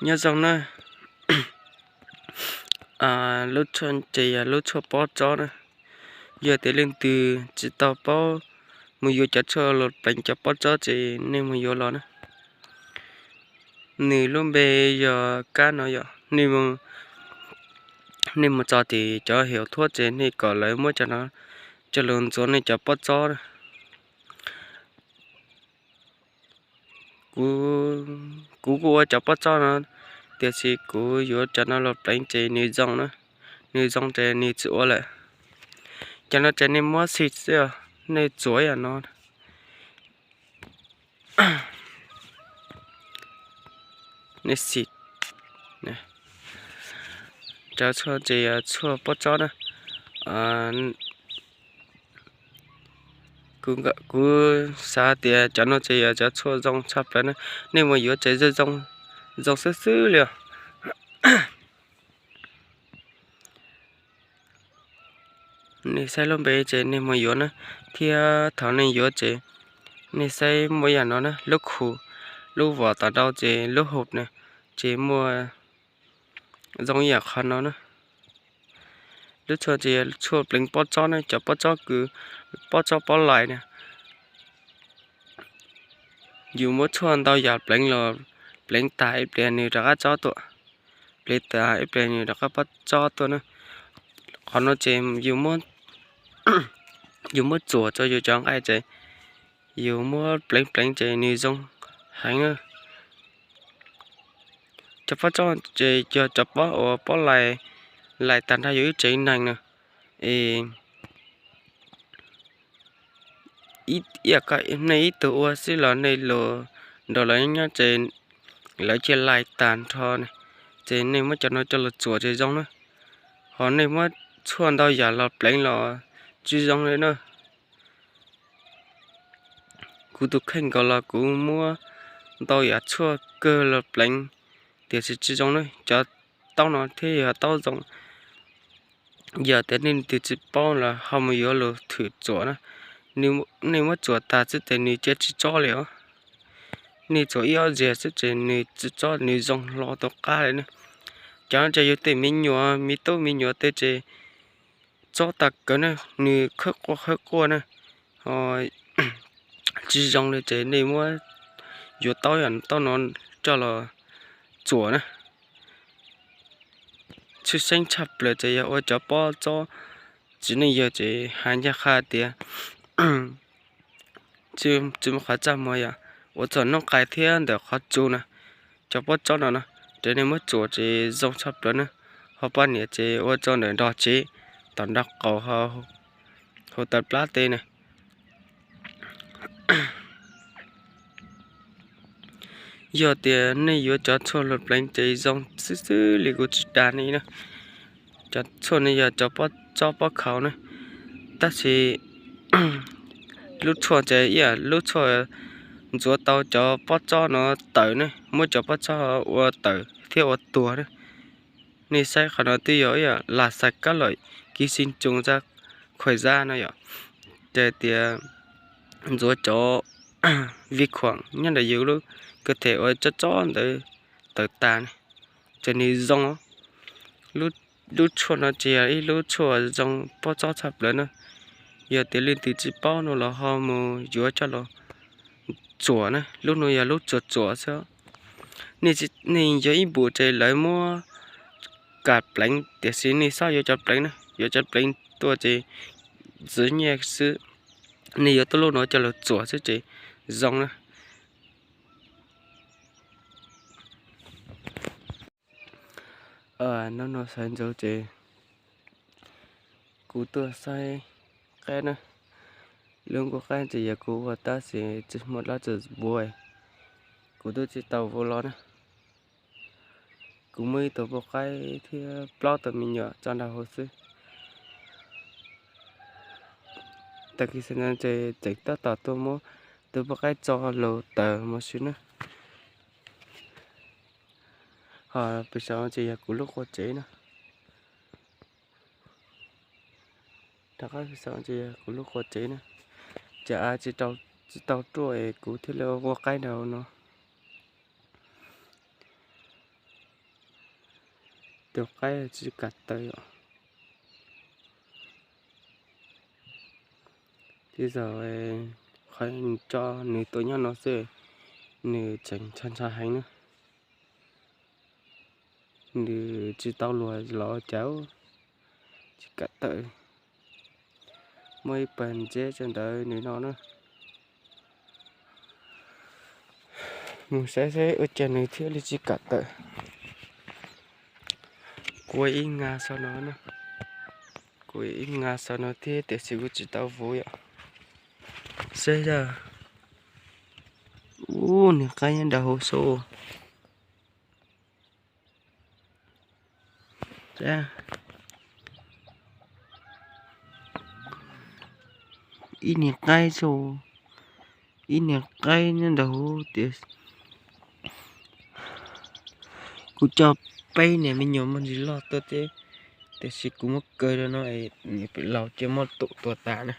Nyob zoo na, lub tshuaj ces yog lub tshuaj pob tsob na. Yog tias leej twg tsis tau paub mus yuav cov tshuaj los pleev cov pob tsob ces nej mus yuav los na. Nws lub npe yog kab no yom. Nej mus txog tim cov hauv thuab ces nej kom lawv muab cov no coj los ntxuav nej cov pob txob na. Kuv kuj ua cov pob txob no, tiam sis kuv yuav cov no los pleev ces nws zoo na. Nws zoo ces nws tsis ua lawm. Cov no ces nej muab xim xwb, nej txuav yam no. Nej xim. Cov tshuaj ces yog tshuaj pob txob na. Kuv xav tias cov no ces yog cov tshuaj zoo tshaj plaws na. Nej mus yuav ces zoo, zoo xwb xwb li os. Nej saib lub npe ces nej mus yuav na, thiab thaum nej yuav ces nej saib muaj yam no na, lub khu, lub vos tom ntau ces lub hauv na, ces muaj zoo yam qhov no na. Lub tshuaj ces tshuaj pleev pob txob na, cov pob txob kws pob txob pob lais na. Yus muab tshuaj ntau yam pleev los pleev tas ib pliag nws rov qab txob tuaj, pleev tas ib pliag nws rov qab pob txob tuaj na. Qhov no ces yus muab txuas rau yus cov nqaij ces yus muab pleev pleev ces nws zoo heev na. Cov pob txob ces yog cov pob uas pob lais, lais tag nrho yus ib tsev neeg na. Es nej ib tug ua xwb los nej los nrog lawv nyob ces lawv cia lais tag nrho na, ces nej muab cov no coj los txuas ces zoo na. Ho nej muab tshuaj ntau yam los pleev los tsis zoo li na. Kuv tus kheej nkaus los kuv muab ntau yam tshuaj kawg los pleev, tiam sis tsis zoo na. Cov taub no thiab yog taub zoo. Yog tias nej leej twg tsis paub los ho mus yuav los thwm txuas na. Nej muab txuas tas xwb ces nws cia tsis tsob li os. Nej txuas ib ob zaug xwb ces nws tsis tsob, nws zoo hlo tau qab li na. Cov no ces yog tej me nyuam, me tub me nyuam tej ces tsob tag kawg na, nws khawb quaj khawb quaj na, ho tsis zoo li ces nej muab yuav taub yam taub no coj los txuas na. Tshwj xeeb tshaj plaws ces yog ua cov pob txob txiv neej yawg ces hais ncaj qha tias tsis muaj qhov txaj muag yom, ua txog hnub qais thiab ntawm qhov tsu na. Cov pob txob no na, ces nej muab txuas ces zoo tshaj plaws na. Ho poj niam ces ua rau ntawm nrog tsev, tom nrog qaum, hauv taw plab tej na. Yog tias nej yuav cov tshuaj los pleev ces zoo xwb xwb li kuv tsis dag nej na. Cov tshuaj no yog cov pob txob pob khaus na, tab sis lub tshuaj ces ib yam lub tshuaj ntxuav tau cov pob txob no tawm ne, muab cov pob txob ua tawm thiab ua tuag na. Nej saib qhov no twb yog ib yam las xais kab lawm kis xi coo za khuais za no yom, ces tias ntxuav cov vi khuam nyob ntawm yus lub kawg them uas tsob tsob ntawd tawm tas ne, ces nws zoo. Lub tshuaj no ces yog ib lub tshuaj zoo pob txob tshaj plaws na. Yog tias leej twg tsis paub no los ho mus yuav coj los txuas na, lub no yog lub txuas txuas xwb. Nej yuav ib npus ces lawv muab kam pleev, tiam sis nej txhob yuav cov pleev na, yuav cov pleev tuaj ces txwv nyiaj xwb. Nej yuav tuaj lub no coj los txuas xwb ces zoo na. Hnub no sawv ntxov ces kuv tuaj saib qaib na. Lub nkuaj qaib ces yog kuv ua tab sis tsis muaj dab tsi vuv, kuv twb tsis tau vuv los na. Kuv muaj ib tug poj qaib thiab plaub tug me nyuam tso nrog hauv xwb. Tag kis sawv ntxov ces tseem tab tom tuaj muab tus poj qaib tso los tawm mus si na. Ho pem saum ces yog kuv lub qua tsev na. Rov qab pem saum ces yog kuv lub qua tsev na. Ces av tsis tau ruaj es kuv thiaj li ua qaib nraum no. Tus qaib tsis kam tawm os. Twb yog qhov tso nws tuaj nyob no xwb, nws tseem ntshaw ntshaw heev na. Nws tsis tau luag los cas tsis kam tawm. Muaj ib pawg ntxeb tso ntawd nws no na. Mus saib seb ua cas nws thiaj li tsis kam tawm. Kuv ib ngas xav no, kuv ib ngas xav no thiab tiam sis kuv tsis tau vuv yom. Saib yog, ub, niag qaib nyob nram hauv xwb. Ib niag qaib xwb, ib niag qaib nyob nram hauv tias kuv coj peb niag me nyuam muaj ntsis loj tuaj thiab, tiam sis kuv muab kaw rau no, niam pem laus cia muab tum tuag tas na.